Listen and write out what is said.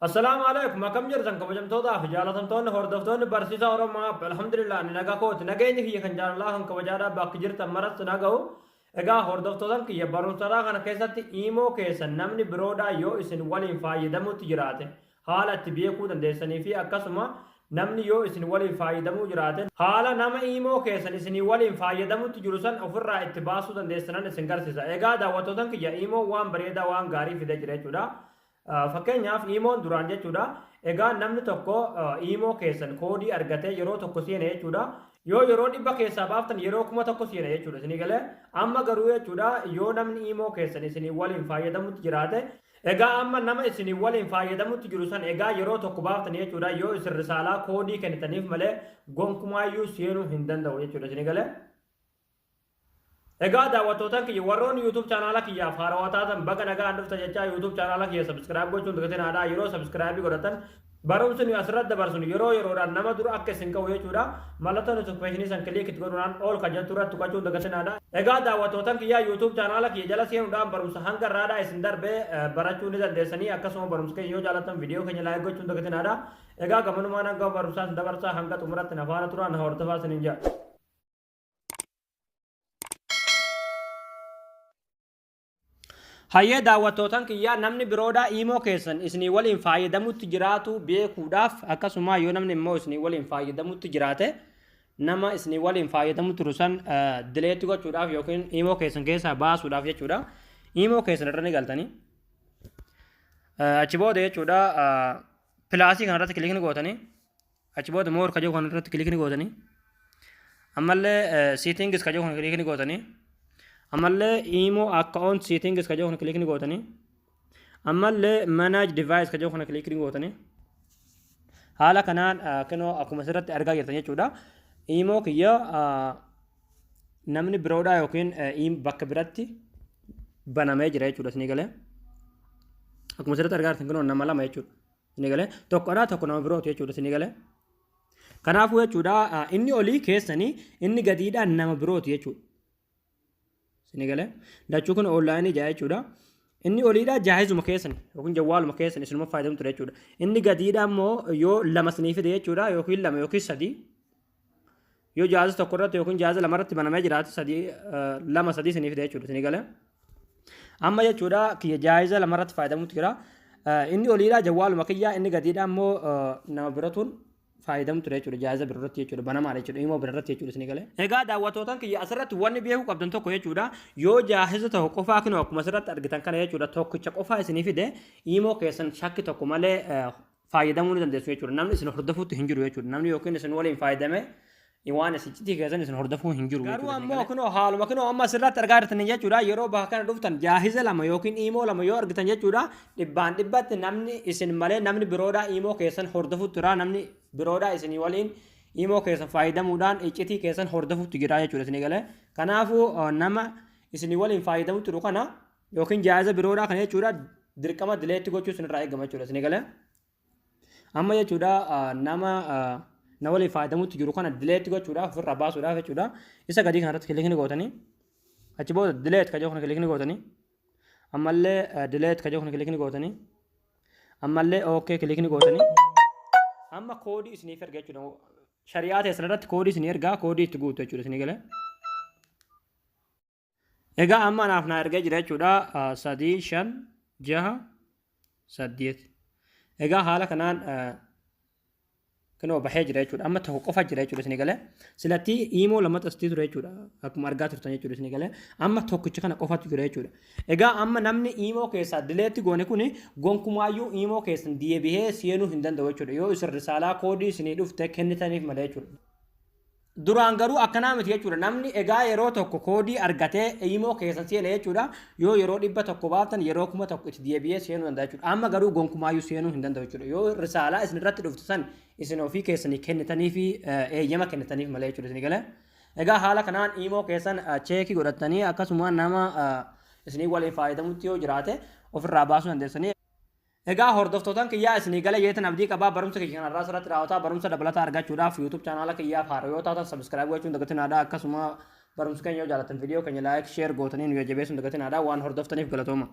Assalaamu alaikum. Akkam jirtan kabajamtootaa fi jaalatamtoonni hordoftoonni barsiisaa Oromoo? Alhamdulillah, ani nagaa kooti. Nageenyi kiyya kan jaalalaa kan kabajaadhaa bakki jirtan maratti naga'u. Egaa hordoftootan kiyya, barumsaadhaa kana keessatti iimoo keessan namni biroodhaa yoo isin waliin fayyadamutti jiraate haala itti beekuu dandeessanii fi akkasuma namni yoo isin waliin fayyadamuu jiraate haala nama iimoo keessan isinii waliin fayyadamutti jiru san ofirraa itti baasuu dandeessanan isin garsiisa. Egaa daawwattootan kiyya, iimoo waan bareedaa, waan gaarii fidee jira jechuudha. Fakkeenyaaf, iimoon duraan jechuudha. Egaa namni tokko iimoo keessan koodii argatee yeroo tokko seene jechuudha. Yoo yeroo 100 keessaa baaftan yeroo 1000 seene jechuudha. Isinii galee? Amma garuu jechuudha, yoo namni iimoo keessan isinii waliin fayyadamutti jiraate, egaa amma nama isinii waliin fayyadamutti jiru san egaa yeroo tokko baaftan jechuudha, yoo isin risaalaa koodii kennitaniif malee gonkumaayyuu seenuu hin danda'u jechuudha. Isinii galee? Egaa daawwattootaan kiyya, warroonni YouTube chaanaala kiyyaaf haarawaa taatan, baga nagaan dhufta jechaa, YouTube chaanaala kiyya subscribe gochuun dagatinaa. Yeroo subscribe godhatan barumsi nuyi asirratti dabarsinu yeroo yeroodhaan nama dura akka isin qabu jechuudha. Mallattoo notification san click itti godhuudhaan all kan jettu irratti tuqachuun dagatinaadha. Egaa daawwattootaan kiyyaa, YouTube chaanaala kiyya jala seenuudhaan barumsa hanga irraadhaa isin darbee barachuu ni dandeessanii. Akkasuma barumsa keenya yoo jaallattan viidiyoo keenya like gochuun dagatinaadha. Egaa gamanumaan hanga barumsaa isin dabarsaa, hanga xumuratti na faana turaa, na hordofaa isiniin jedha. Hayyee daawwattootan kiyyaa, namni biroodhaa iimoo keessan isinii waliin fayyadamutti jiraatu beekuudhaaf, akkasuma yoo namni immoo isinii waliin fayyadamutti jiraate nama isinii waliin fayyadamu turu san delete gochuudhaaf yookiin iimoo keessan keessaa baasuudhaaf jechuudha. Iimoo keessan irra ni galtanii. Achi booda jechuudha, plus kanarratti click ni gootanii. Achi booda more ka jedhu kanarratti click ni gootanii. Ammallee settings ka jedhu kana click ni gootanii. Ammallee imo account settings ka jedhu kana click ni gootanii. Ammallee manage device ka jedhu kana click ni gootanii. Haala kanaan kinoo akkuma asirratti argaa jirtan jechuudha. Imoo kiyya namni biroodhaa yookiin bakka biratti banamee jira jechuudha, isinii galee. Akkuma asirratti argaa jirtan, kinoo nama lama jechuudha. Isinii galee? Tokko anaa, tokko nama birooti jechuudha, isinii galee. Kanaafuu jechuudha, inni olii keessanii, inni gadiidhaan nama birooti jechuudha. Isinii galee? Lachuu kun online jaa jechuudha. Inni oliidhaa jaahizuma keessan yookiin jawwaaluma keessan isinuma fayyadamu ture jechuudha. Inni gadiidhaa immoo yoo lama isinii fide jechuudha, yookiin lama yookiin sadii, yoo jaaza tokko irratti yookiin jaaza lama irratti banamee jiraate, sadii, lama, sadii isinii fide jechuudha, isinii galee. Amma jechuudha, kiyya jaahiza lama irratti fayyadamutu jira. Inni oliidhaa jawwaaluma kiyyaa, inni gadiidhaa immoo nama biratuun fayyadamu ture jechuudha, jaaza birarratti jechuudha, banamaadha jechuudha, imoo birarratti jechuudha, isinii galee. Egaa daawwattootaan kiyya, asirratti wanni beekuu qabdan tokko jechuudha, yoo jaahiza tokko qofaa kinoo akkuma asirratti argitan kana jechuudha, tokkicha qofaa isinii fide, imoo keessan shakki tokko malee fayyadamuu ni dandeessu jechuudha. Namni isin hordofuutti hin jiru jechuudha. Namni yookiin isin waliin fayyadame waan isin iccitii keessan isin hordofuu hin jiru. Garuu ammoo kunoo haaluma kunoo amma asirratti argaa jirtan jechuudha, yeroo bakka kana dhuftan jaahiza lama yookiin iimoo lama yoo argitan jechuudha, dhibbaan dhibbatti namni isin malee namni biroodhaa iimoo keessan hordofuutti jira. Namni biroodhaa isinii waliin iimoo keessan fayyadamuudhaan iccitii keessan hordofuutti jira jechuudha, isinii galee. Kanaafuu nama isinii waliin fayyadamutti jiru kana yookiin jaahiza biroodhaa kana jechuudha, dirqama delete gochuu isinirraa eegama jechuudha, isinii galee. Amma jechuudha, nama na waliin fayyadamutti jiru kana delete gochuudhaaf, ofirraa baasuudhaaf jechuudha, isa gadii kanarratti click ni gootanii. Achi booda delete ka jedhu kana click ni gootanii. Ammallee delete ka jedhu kana click ni gootanii. Ammallee okay click ni gootanii. Amma koodii isiniif erga jechuudha. Shari'aa teessan irratti koodii isinii ergaa, koodii itti guutu jechuudha, isinii galee. Egaa amma anaaf naa ergee jira jechuudha. 3, 5, 6, 8. Egaa haala kanaan kinoo bahee jira jechuudha. Amma tokko qofa jira jechuudha, isinii galee. Silatti iimoo lama xastii ture jechuudha. Akkuma argaa turtan jechuudha, isinii galee. Amma tokkicha kana qofatu jira jechuudha. Egaa amma namni iimoo keessaa delete goone kuni gonkumaayyuu iimoo keessan deebihee seenuu hin danda'u jechuudha. Yoo isin risaalaa koodii isinii dhufte kennitaniif malee jechuudha. Duraan garuu akkanaa miti jechuudha. Namni egaa yeroo tokko koodii argatee iimoo keessan seene jechuudha, yoo yeroo 100 baaftan yeroo 1000 itti deebi'ee seenuu danda'a jechuudha. Amma garuu gonkumaayyuu seenuu hin danda'u jechuudha. Yoo risaalaa isin irratti dhuftu san isin ofii keessanii kennitanii fi eeyyama kennitaniif malee jechuudha, isin galee. Egaa haala kanaan iimoo keessan check godhatanii akkasuma nama isinii waliin fayyadamutti yoo jiraate ofirraa baasuu dandeessanii. Egaa hordoftootaan kiyyaa, isinii gala jeetan abdii qabaa. Barumsa kiyya kanarraa asirratti raawwataa. Barumsa dabalataa argachuudhaaf YouTube chaanaala kiyyaaf haaraa yoo taatan subscribe gochuun dagatinaadha. Akkasuma barumsa keenya yoo jaallattan viidiyoo keenya like, share gootanii nu jajjabeessuun dagatinaadha. Waan hordoftaniif galatooma.